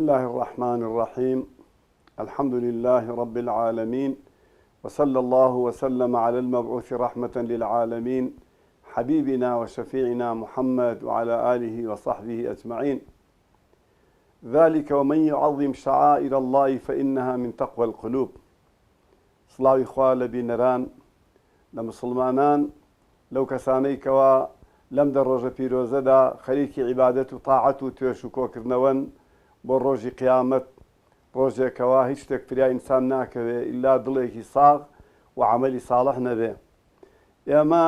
اللە الرحمن الرحیم الحمد للە رب العالمین وصلی اللە وسلم علی المبعوث رحمة للعالمین حبیبنا وشفیعنا محمد وعلی آله وصحبه اجمعین ذلک ومن یعظم شعائر اللە فإنها من تقوی القلوب سڵاوی خوا لە بینەران لە موسڵمانان لەو کەسانەی کەوا لەم دە ڕۆژە پیرۆزەدا خەریکی عیبادەت و تاعەت و توێش و کۆکردنەوەن بۆ ڕۆژی قیامەت، ڕۆژێک کەوا هیچ شتێک فریای ئینسان ناکەوێ ئیلا دڵێکی ساغ و عەمەلی ساڵح نەبێ. ئێمە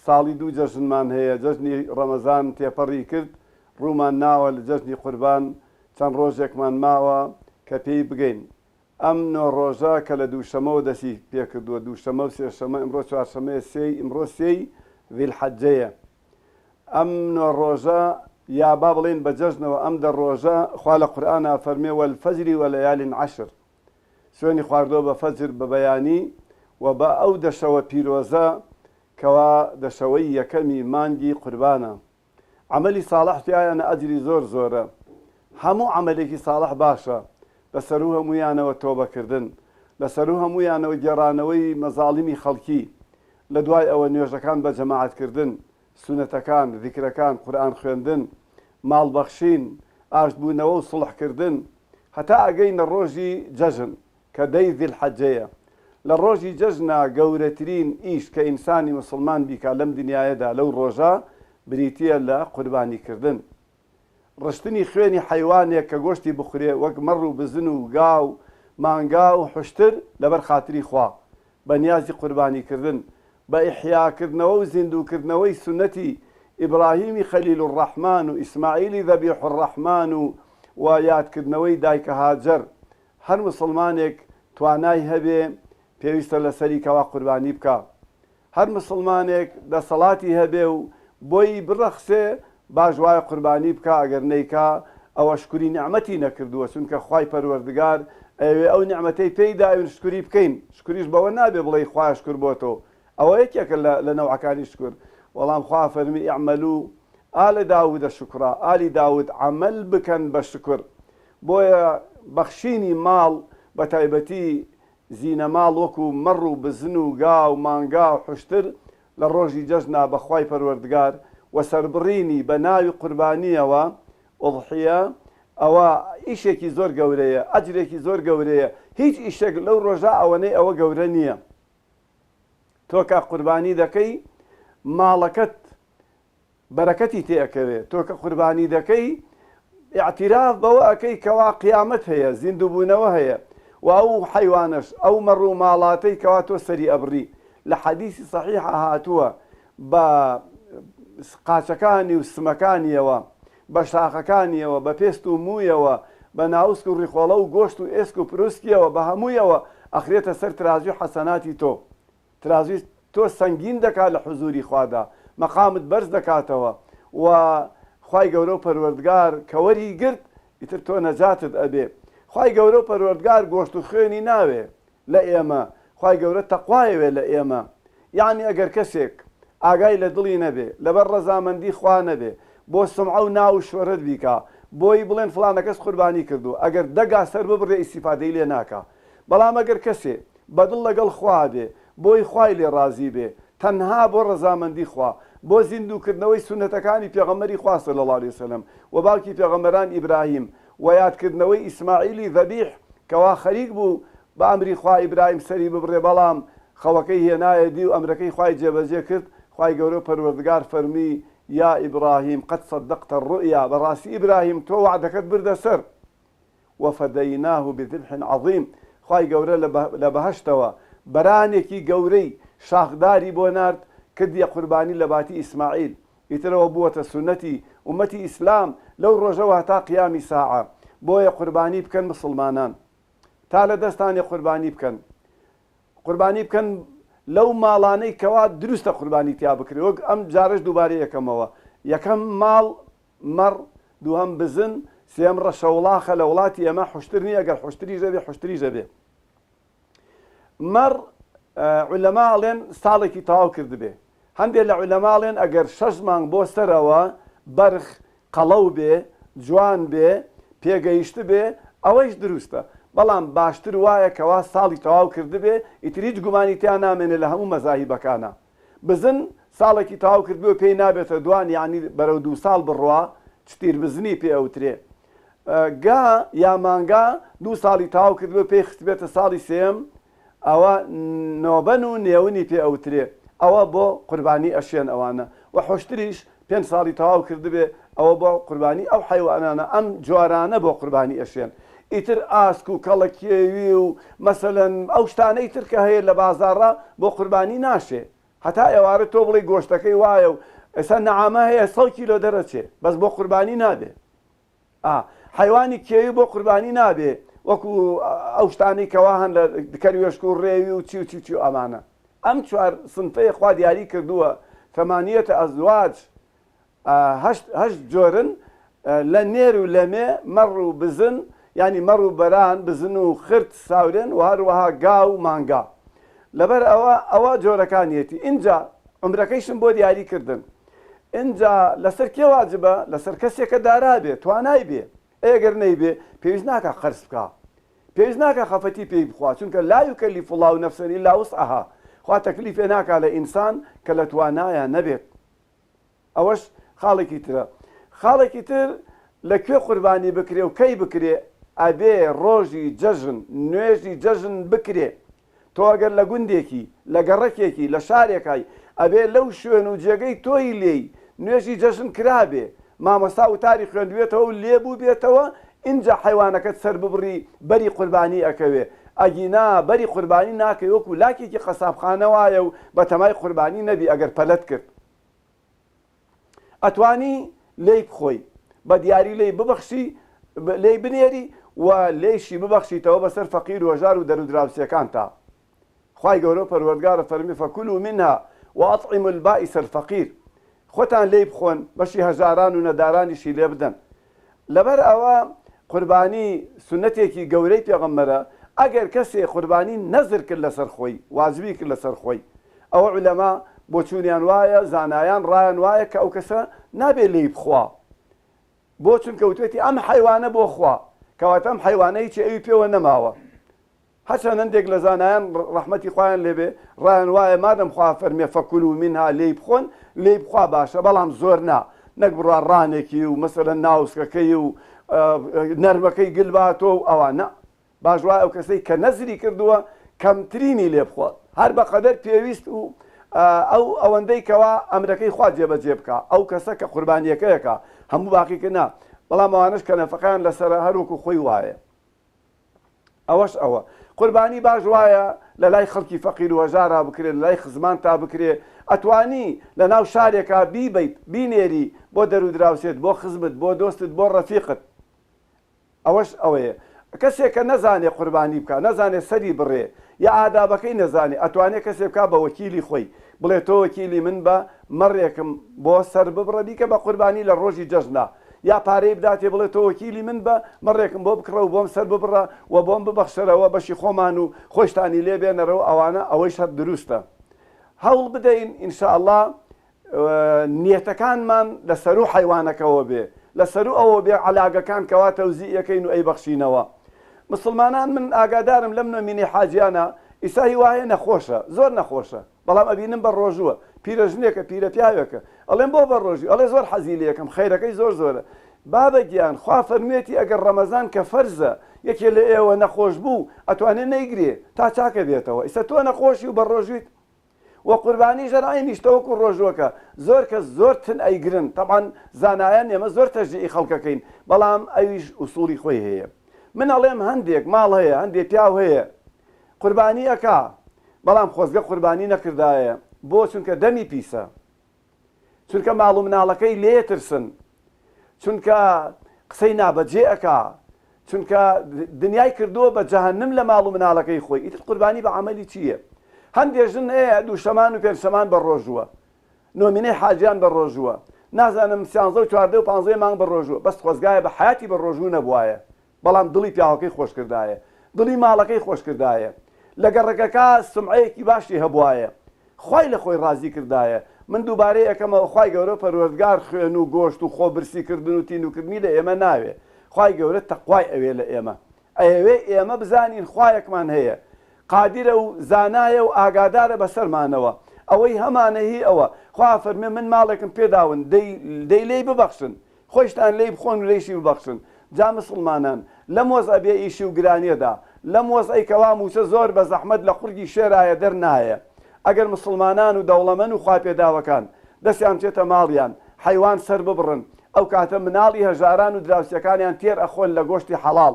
ساڵی دوو جەژنمان هەیە، جەژنی ڕەمەزان تێپەڕی کرد، ڕوومان ناوە لە جەژنی قوربان، چەند ڕۆژێکمان ماوە کە پێی بگەین. ئەم نۆ ڕۆژە کە لە دووشەمەوە دەستی پێکردووە، دووشەمە و سێشەمە، ئمڕۆ چوارشەمەیە، سێی، ئمڕۆ سێی ذی الحجەیە. ئەم نۆ ڕۆژە یا با بڵێین بە جەژنەوە ئەم دە ڕۆژە، خوا لە قورئانا فەرموێ والفجر وليال عشر، سوێنی خواردووە بە فەجر، بە بەیانی، و بە ئەو دە شەوە پیرۆزە کەوا دە شەوەی یەکەمی مانگی قوربانە. عەمەلی ساڵح تیایانە ئەجری زۆر زۆرە هەموو عەمەلێکی ساڵح باشە لە سەروو هەموویانەوە تۆبە کردن لە سەروو هەموویانەوە گێڕانەوەی مەزاڵیمی خەڵکی لە دوای ئەوە نوێژەکان بە جەماعەت کردن سونەتەکان زیکرەکان قورئان خوێندن ماڵ بەخشین ئاشت بوونەوە و سوڵح کردن هەتا ئەگەینە ڕۆژی جەژن کە دەی ذی الحجەیە. لە ڕۆژی جەژنا گەورەترین ئیش کە ئینسانی موسڵمان بیکا لەم دنیایەدا لەو ڕۆژە بریتیە لە قوربانی کردن. ڕشتنی خوێنی حەیوانێک کە گۆشتی بخورێ وەک مەڕ و بزن و گا و مانگا و حوشتر لەبەر خاتری خوا بە نیازی قوربانی کردن بە ئیحیا کردنەوە و زیندوو کردنەوەی سوننەتی ئیبراهیمی خەلیل الرحمن و ئیسماعیلی ذەبیح الرحمن و و یادکردنەوەی دایکە هاجەر هەر موسڵمانێک توانای هەبێ پێویستە لەسەری کەوا قوربانی بکا. هەر موسڵمانێک دەسەڵاتی هەبێ و بۆی بڕەخسێ باش وایە قوربانی بکا ئەگەر نەیکا ئەوە شکوری نیعمەتی نەکردووە چونکە خوای پەروەردگار ئەیەوێ ئەو نیعمەتەی پێی داوین شکوری بکەین شکوریش بەوە نابێ بڵێی خوایە شکور بۆ تۆ ئەوە یەکێکە لە لە نەوعەکانی شکور وەڵام خوا فەرمی اعملوا آل داود شکرا ئالی داود عەمەل بکەن بە شکر بۆیە بەخشینی ماڵ بە تایبەتی زینەماڵ وەکو مەڕ و بزن و گا و مانگا و حوشتر لە ڕۆژی جەژنا بە خوای پەروەردگار و سەربڕینی بە ناوی قوربانیەوە، اضحیە، ئەوە ئیشێکی زۆر گەورەیە، ئەجرێکی زۆر گەورەیە، هیچ ئیشێک لەو ڕۆژە ئەوەنەی ئەوە گەورە نییە. تۆ کە قوربانی دەکەی ماڵەکەت بەرەکەتی تێ ئەکەوێ، تۆ کە قوربانی دەکەی ئیعتیراف بەوە ئەکەی کەوا قیامەت هەیە، زیندووبوونەوە هەیە و ئەو حەیوانەش، ئەو مەڕ و ماڵاتەی کەوا تۆ سەری ئەبڕی، لە حەدیسی سەحیحا هاتووە بە قاچەکانی و سمەکانیەوە، بە شاخەکانیەوە، بە پێست و موویەوە، بە ناوسک و ڕیخۆڵە و گۆشت و ئێسک و پروسکیەوە، بە هەموویەوە ئەخرێتە سەر ترازوی حەسەناتی تۆ. ترازوی تۆ سەنگین دەکات لە حوزوری خوادا، مەقامت بەرز دەکاتەوە و خوای گەورە و پەروەردگار کە وەری گرت ئیتر تۆ نەجاتت ئەبێ. خوای گەورە و پەروەردگار گۆشت و خوێنی ناوێ لە ئێمە، خوای گەورە تەقوایەوێ لە ئێمە. یەعنی ئەگەر کەسێک ئاگای لە دڵی نەبێ، لەبەر ڕەزامەندی خوا نەبێ، بۆ سومعە و ناو و شۆرەت بیکا، بۆی بڵێن فڵانەکەس قوربانی کردووە، ئەگەر دە گا سەر ببڕێ ئیستیفادەی لێ ناکا. بەڵام ئەگەر کەسێ بە دڵ لەگەڵ خوا بێ، بۆی خوای لێ ڕازی بێ، تەنها بۆ ڕەزامەندی خوا، بۆ زیندوو کردنەوەی سوننەتەکانی پێغەمبەری خوا صلی اللە علیە وسلم و باوکی پێغەمبەران ئیبراهیم و یاد کردنەوەی ئیسماعیلی ذەبیح کەوا خەریک بوو بە ئەمری خوا ئیبراهیم سەری ببڕێ بەڵام خەوەکەی هێنایە دی و ئەمرەکەی خوای جێبەجێ کرد، خوای گەورەو پەروەردگار فەرمووی، یا ابراهیم قد صدقت الرؤیا، بەڕاستی ئیبراهیم تۆ وەعدەکەت بردە سەر. وفدیناه بذبح عظیم، خوای گەورە لە بەهەشتەوە بەرانێکی گەورەی شاخداری بۆ نارد کردیە قوربانی لە باتی ئیسماعیل، ئیتر ئەوە بووەتە سوننەتی ئوممەتی ئیسلام لەو ڕۆژەوە هەتا قیامی ساعە، بۆیە قوربانی بکەن موسڵمانان تا لە دەستتانێ قوربانی بکەن، قوربانی بکەن لەو ماڵانەی کەوا دروستە قوربانی تیا بکرێ، وەک ئەم جارەش دووبارەی ئەکەمەوە، یەکەم ماڵ مەڕ، دووهەم بزن، سێیەم ڕەشەوڵاخە، لە وڵاتی ئێمە حوشتر نییە، گەر حوشتریش هەبێ حوشتریش ئەبێ. مەڕ عولەما ئەڵێن ساڵێکی تەواو کردبێ، هەندێ لە عولەما ئەڵێن ئەگەر شەش مانگ بۆ سەرەوە بەرخ قەڵەو بێ، جوان بێ، پێگەیشتبێ ئەوەیش دروستە بەڵام باشتر وایە کەوا ساڵی تەواو کردبێ ئیتر هیچ گومانی تیا نامێنێ لە هەموو مەزاهیبەکانا بزن ساڵێکی تەواو کردبێ و پێی نابێتە دوان یانی بەرەو دووساڵ بڕوا چتیر بزنی پێ ئەوترێ گا یا مانگا دوو ساڵی تەواو کردبێ و پێی خستبێتە ساڵی سێیەم ئەوە نۆبەن و نێونی پێ ئەوترێ ئەوە بۆ قوربانی ئەشێن ئەوانە وە حوشتریش پێنج ساڵی تەواو کردبێ ئەوە بۆ قوربانی ئەو حەیوانانە ئەم جۆرانە بۆ قوربانی ئەشێن ئیتر ئاسک و کەڵە کێوی و مەسەلەن ئەو شتانەی تر کە هەیە لە بازاڕا بۆ قوربانی ناشێ هەتا ئێوارە تۆ بڵێی گۆشتەکەی وایە و ئێستا نەعامە هەیە سەو کیلۆ دەرەچێ بەس بۆ قوربانی نابێ ئا حەیوانی کێوی بۆ قوربانی نابێ وەکو ئەو شتانەی کەوا هەن لە کەروێشک و ڕێوی و چی و چی و چی و ئەمانە ئەم چوار سنفەی خوا دیاری کردووە ثمانیە ازواج هەشت هەشت جۆرن لە نێر و لە مێ مەڕ و بزن یانی مەڕ و بەران بزن و خرت ساورێن و هەروەها گا و مانگا لەبەر ئەوە ئەوە جۆرەکانیەتی ئینجا عومرەکەیشم بۆ دیاری کردن ئینجا لەسەر کێ واجبە لەسەر کەسێک کە دارا بێ توانای بێ ئەی گەر نەیبێ پێویست ناکا قەرز بکا پێویست ناکا خەفەتی پێی بخوا چونکە لا یکلف اللە نفسا الا وسعها خوا تەکلیفێ ناکا لە ئینسان کە لە توانایا نەبێت ئەوەش خاڵێکی ترە. خاڵێکی تر لە کوێ قوربانی بکرێ و کەی بکرێ؟ ئەبێ ڕۆژی جەژن نوێژی جەژن بکرێ. تۆ ئەگەر لە گوندێکی، لە گەڕەکێکی، لە شارێکای ئەبێ لەو شوێن و جێگەی تۆی لێی نوێژی جەژن کرابێ، مامۆستا وتاری خوێندبێتەوە و لێ بووبێتەوە ئینجا حەیوانەکەت سەر ببڕی بەری قوربانی ئەکەوێ ئەگینا بەری قوربانی ناکەی وەکو لاکێکی قەسابخانە وایە و بەتەمای قوربانی نەبی ئەگەر پەلەت کرد. ئەتوانی لێی بخۆی، بە دیاری لێی ببەخشی، لێی بنێری و لێیشی ببەخشیتەوە بەسەر فەقیر و هەژار و دەرودراوسێکانتا. خوای گەورە و پەروەردگار ئەفەرموێ فکلوا منها واطعموا البائس الفقیر خۆتان لێی بخۆن بەشی هەژاران و نەدارانیشی لێ بدەن. لەبەر ئەوە قوربانی سوننەتێکی گەورەی پێغەمبەرە، ئەگەر کەسێ قوربانی نەزر کرد لەسەر خۆی، واجبی کرد لەسەر خۆی، ئەوە عولەما بۆچوونیان وایە، زانایان ڕایان وایە کە ئەو کەسە نابێ لێی بخوا، بۆ؟ چونکە وتوێتی ئەم حەیوانە بۆ خوا، کەواتە ئەم حەیوانە هیچی ئەوی پێوە نەماوە. هەرچەند هەندێک لە زانایان ڕەحمەتی خوایان لێ بێ ڕایان وایە مادەم خوا فەرمێ فکلوا منها لێی بخۆن لێی بخوا باشە بەڵام زۆر نا نەک بڕوا ڕانێکی و مەسەلەن ناوسکەکەی و نەرمەکەی گل باتۆ و ئەوان نا باش وایە ئەو کەسەی کە نەزری کردووە کەمترینی لێ بخوا هەر بەقەدەر پێویست و ئەو ئەوەندەی کەوا ئەمرەکەی خوا جێبەجێ بکا ئەو کەسە کە قوربانیەکەیەکە هەموو باقیکە نا بەڵام ئەوانەش کە نەفەقەیان لەسەرە هەروەکو خۆی وایە ئەوەش ئەوە. قوربانی باش وایە لە لای خەڵکی فەقیر و هەژارا بکرێ، لە لای خزمانتا بکرێ، ئەتوانی لە ناو شارێکا بیبەیت، بینێری بۆ دەرودراوسێت، بۆ خزمت، بۆ دۆستت، بۆ ڕەفیقت. ئەوەش ئەوەیە. کەسێک کە نەزانێ قوربانی بکا، نەزانێ سەری بڕێ، یا ئادابەکەی نەزانێ، ئەتوانێ کەسێ بکا بە وەکیلی خۆی، بڵێ تۆ وەکیلی من بە، مەڕێکم بۆ سەر ببڕە بیکە بە قوربانی لە ڕۆژی جەژنا. یا پارەی بداتێ بڵێ تۆ وەکیلی من بە، مەڕێکم بۆ بکڕە و بۆم سەر ببڕە و بۆم ببەخشەرەوە بەشی خۆمان و خۆیشتانی لێ بێنەرەوە ئەوانە ئەوەیش هەر دروستە. هەوڵ بدەین ان شاء اللە نیەتەکانمان لە سەروو حەیوانەکەوە بێ، لە سەروو ئەوەوە بێ عەلاگەکان کەوا تەوزیع ئەکەین و ئەیبەخشینەوە. مسوڵمانان من ئاگادارم لەم نۆمینەی حاجیانە ئیسا هی وایە نەخۆشە زۆر نەخۆشە، بەڵام ئەبینم بە ڕۆژووە پیرە ژنێکە پیرە پیاوێکە ئەڵێم بۆ بە ڕۆژوی ئەڵێ زۆر حەزی لێکەم خەیرەکەی زۆر زۆرە بابە گیان خوا فەرموێتی ئەگەر ڕەمەزان کە فەرزە یەکێ لە ئێوە نەخۆش بوو ئەتوانێ نەیگرێ تا چاکە بێتەوە ئیستا تۆ نەخۆشی و بە ڕۆژویت وە قوربانی ژەر عەینیش تەوەکو ڕۆژوەکە زۆر کەس زۆر تن ئەیگرن تەبعەن زانایان ئێمە زۆر تەشجیعی خەڵکەکەین بەڵام ئەویش ئوسوڵی خۆی هەیە من ئەڵێم هەندێک ماڵ هەیە هەندێ پیاو هەیە قوربانی ئەکا بەڵام خۆزگە قوربانی نەکردایە بۆ چونکە دەمی پیسە چونکە ماڵ و مناڵەکەی لێ ترسن چونکە قسەی نابەجێ ئەکا چونکە دنیای کردووە بە جەهەنم لە ماڵ و مناڵەکەی خۆی ئیتر قوربانی بە عەمەلی چییە هەندێ ژن هەیە دووشەمان و پێنجشەمان بە ڕۆژووە نۆمینەی حاجیان بە ڕۆژووە نازانم سیانزە و چواردە و پانزەی مانگ بە ڕۆژووە بەس خۆزگایە بە حەیاتی بە ڕۆژوو نەبوایە بەڵام دڵی پیاوەکەی خۆش کردایە دڵی ماڵەکەی خۆش کردایە لە گەڕەکەکە سومعەیەکی باشی هەبوایە خوای لە خۆی ڕازی کردایە من دووبارەی ئەکەمەوە خوای گەورە پەروەردگار خوێن و گۆشت و خۆ برسی کردن و تینوو کردنی لە ئێمە ناوێ. خوای گەورە تەقوای ئەوێ لە ئێمە ئەیەوێ ئێمە بزانین خوایەکمان هەیە قادرە و زانایە و ئاگادارە بەسەرمانەوە ئەوەی هەمانە هی ئەوە خوا ئەفەرموێ من ماڵێکم پێداون دەی دەی لێی ببەخشن خۆیشتان لێی بخۆن و لێیشی ببەخشن جا مسوڵمانان لەم وەزعە بێ ئیشی و گرانیەدا لەم وەزعەی کەوا موچە زۆر بە زەحمەت لە قوڕگی شێرایە دەرنایە ئەگەر مسوڵمانان و دەوڵەمەن و خواپێداوەکان دەستیان بچێتە ماڵیان حەیوان سەر ببڕن ئەو کاتە مناڵی هەژاران و دراوسێکانیان تێر ئەخۆن لە گۆشتی حەڵاڵ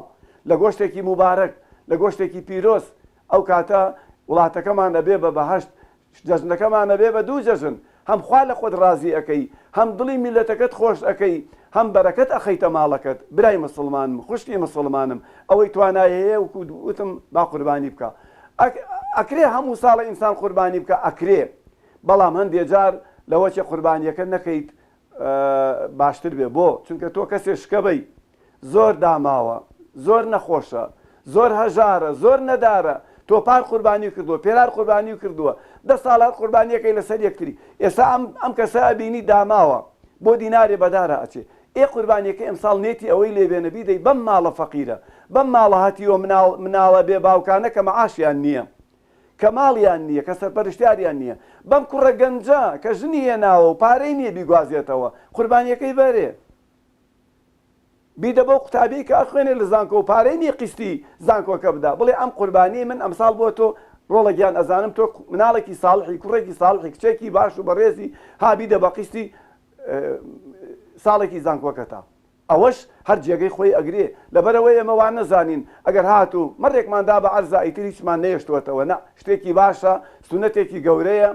لە گۆشتێکی موبارەک لە گۆشتێکی پیرۆز ئەو کاتە وڵاتەکەمان ئەبێ بە بەهەشت جەژنەکەمان ئەبێ بە دوو جەژن هەم خوا لە خۆت ڕازی ئەکەی هەم دڵی میللەتەکەت خۆش ئەکەی هەم بەرەکەت ئەخەیتە ماڵەکەت برای مسوڵمانم خوشکی مسوڵمانم ئەوەی توانای هەیە وەکو وتم با قوربانی بکا ئەکرێ هەموو ساڵە ئینسان قوربانی بکا ئەکرێ بەڵام هەندێ جار لەوەچێ قوربانیەکە نەکەیت باشتر بێ بۆ چونکە تۆ کەسێ شکەبەی زۆر داماوە زۆر نەخۆشە زۆر هەژارە زۆر نەدارە تۆ پار قوربانی کردووە پێرار قوربانی کردووە دە ساڵ هەر قوربانیەکەی لەسەر یەکتری ئێستا ئەم ئەم کەسە ئەبینی داماوە بۆ دینارێ بەدارە ئەچێ ئێ قوربانیەکەی ئەمساڵ نێتی ئەوەی لێ بێنە بیدەی بەم ماڵە فەقیرە بەم ماڵە هەتیوە مناڵ مناڵە بێ باوکانە کە مەعاشیان نییە کە ماڵیان نییە، کە سەرپەرشتیاریان نییە، بەم کوڕە گەنجە کە ژنی هێناوە و پارەی نییە بیگوازێتەوە، قوربانییەکەی بەرێ. بیدە بەو قوتابیەی کە ئەخوێنێ لە زانکۆ و پارەی نییە قیستی زانکۆکە بدا، بڵێ ئەم قوربانیەی من ئەمساڵ بۆ تۆ ڕۆڵە گیان ئەزانم تۆ مناڵێکی ساڵحی، کوڕێکی ساڵحی، کچێکی باش و بەڕێزی، ها بیدە بە قیستی ساڵێکی زانکۆکەتا. ئەوەش هەر جێگەی خۆی ئەگرێ، لەبەرئەوەی ئێمە وا نەزانین ئەگەر هاتوو مەڕێکمان دا بە عەرزا ئیتر هیچمان نەیەشتووەتەوە، نا شتێکی باشە، سوننەتێکی گەورەیە،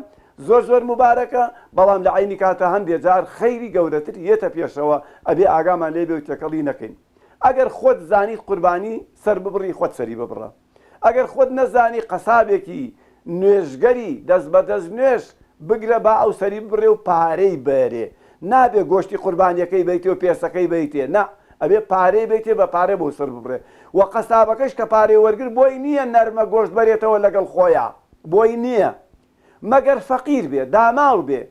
زۆر زۆر موبارەکە، بەڵام لە عەینی کاتا هەندێ جار خەیری گەورەتر یەتە پێشەوە ئەبێ ئاگامان لێ بێ و تێکەڵی نەکەین. ئەگەر خۆت زانیت قوربانی سەر ببڕی خۆت سەری ببڕە. ئەگەر خۆت نەزانی قەسابێکی نوێژگەری دەست بە دەست نوێژ بگرە با ئەو سەری ببڕێ و پارەی بەرێ نابێ گۆشتی قوربانیەکەی بەیتێ و پێسەکەی بەیتێ نا ئەبێ پارەی بەیتێ بە پارە بۆ سەر ببڕێ وە قەسابەکەش کە پارەی وەرگر بۆی نییە نەرمە گۆشت بەرێتەوە لەگەڵ خۆیا بۆی نییە مەگەر فەقیر بێ داماو بێ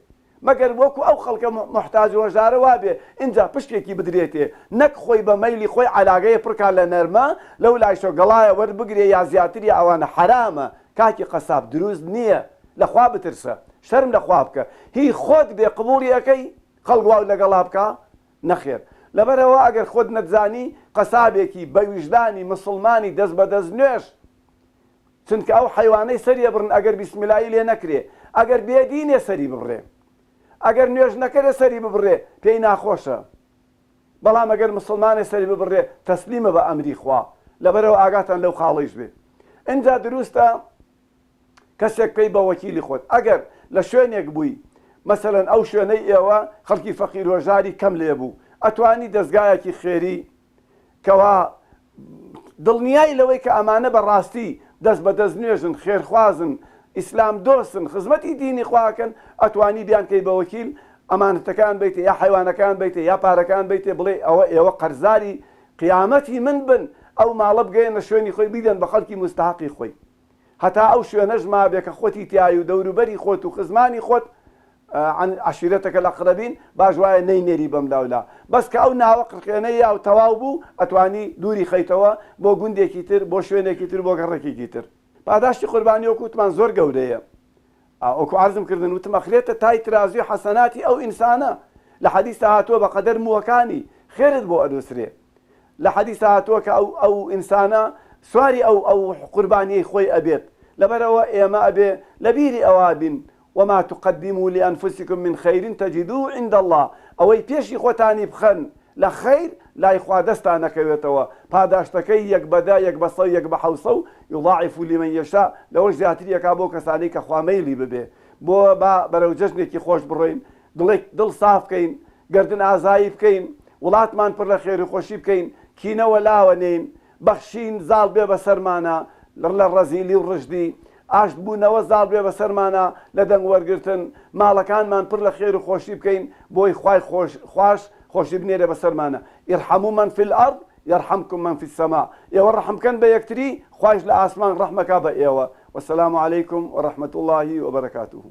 مەگەر وەکو ئەو خەڵکە موحتاج و هەژارە وابێ ئینجا پشکێکی بدرێتێ نەک خۆی بە مەیلی خۆی عەلاگەیە پڕکا لە نەرمە لەو لایشەوە گەڵایە وەربگرێ یا زیاتر یا ئەوانە حەرامە کاکی قەساب دروست نیە لە خوا بترسە شەرم لە خوا بکە هی خۆت بێ قبوڵی ئەکەی خەڵک واو لەگەڵا بکا نەخێر لەبەرئەوە ئەگەر خۆت نەتزانی قەسابێکی بە ویژدانی مسوڵمانی دەست بە دەست نوێژ چونکە ئەو حەیوانەی سەری ئەبڕن ئەگەر بیسمیلایی لێ نەکرێ ئەگەر بێ دینێ سەری ببڕێ ئەگەر نوێژ نەکەرێ سەری ببڕێ پێی ناخۆشە بەڵام ئەگەر مسوڵمانێ سەری ببڕێ تەسلیمە بە ئەمری خوا لەبەرئەوە ئاگاتان لەو خاڵەیش بێ ئینجا دروستە کەسێک بکەی بە وەکیلی خۆت ئەگەر لە شوێنێک بووی مەسەلەن ئەو شوێنەی ئێوە خەڵکی فەقیر هۆژاری کەم لێ بوو ئەتوانی دەزگایەکی خێری کەوا دڵنیای لەوەی کە ئەمانە بە ڕاستی دەست بە دەست نوێژن خێرخوازن ئیسلام دۆستن خزمەتی دینی خواکەن ئەتوانی بیانکەی بە وەکیل ئەمانەتەکان بیتێ یا حیوانەکان بیتێ یا پارەکان بیتێ بڵێ ئەوە ئێوە قەرزاری قیامەتی من بن ئەو ماڵە بگەیەنە شوێنی خۆی بیدەن بە خەڵکی موستەحەقی خۆی هەتا ئەو شوێنەش مابێ کە خۆتی تیای و دەوروبەری خۆت و خزمانی خۆت عن عشیرتک الاقربین باش وایە نەینێری بەم لاو لا بەس کە ئەو ناوە قرقێنەی یا و تەواو بوو ئەتوانی دووری خەیتەوە بۆ گوندێکی تر بۆ شوێنێکی تر بۆ گەڕەکێکی تر پاداشتی قوربانی وەکو وتمان زۆر گەورەیە وەکو عەرزم کردن وتم ئەخرێتە تای ترازوی حەسەناتی ئەو ئینسانە لە حەدیسا هاتووە بە قەدەر مووەکانی خێرت بۆ ئەنووسرێ لە حەدیسا هاتووە کە ئەو ئەو ئینسانە سواری ئەو ئەو قوربانیەی خۆی ئەبێت لەبەرئەوە ئێمە ئەبێ لە بیری ئەوە بین وما تقدموا لانفسکم من خیر تجدوه عند اللە ئەوەی پێشی خۆتانی بخەن لە خەیر لای خوا دەستان ئەکەوێتەوە پاداشتەکەی یەک بە دە یەک بە سەو یەک بە حەوسەو یضاعف لمن یشاء لەوەش زیاتری ئەکا بۆ کەسانەی کە خوا مەیلی ببێ بۆ با بەرەو جەژنێکی خۆش بڕۆین دڵێک دڵ ساف بکەین گەردن ئازایی بکەین وڵاتمان پڕ لە خێرو خۆشی بکەین کینە وەلاوە نێین بەخشین زاڵ بێ بەسەرمانا لە ڕەزیلی و ڕژدی، ئاشت بوونەوە زاڵ بێ بەسەرمانا لە دەنگ وەرگرتن، ماڵەکانمان پڕ لە خێر و خۆشی بکەین بۆی خوای خۆش خواش خۆشی بنێرێ بەسەرمانا، ارحموا من فی الارض یرحمکم من فی السماء، ئێوە ڕەحم بکەن بە یەکتری خوایش لە ئاسمان ڕەحم ئەکا بە ئێوە، والسلام علیکم ورحمە اللە وبرکاته.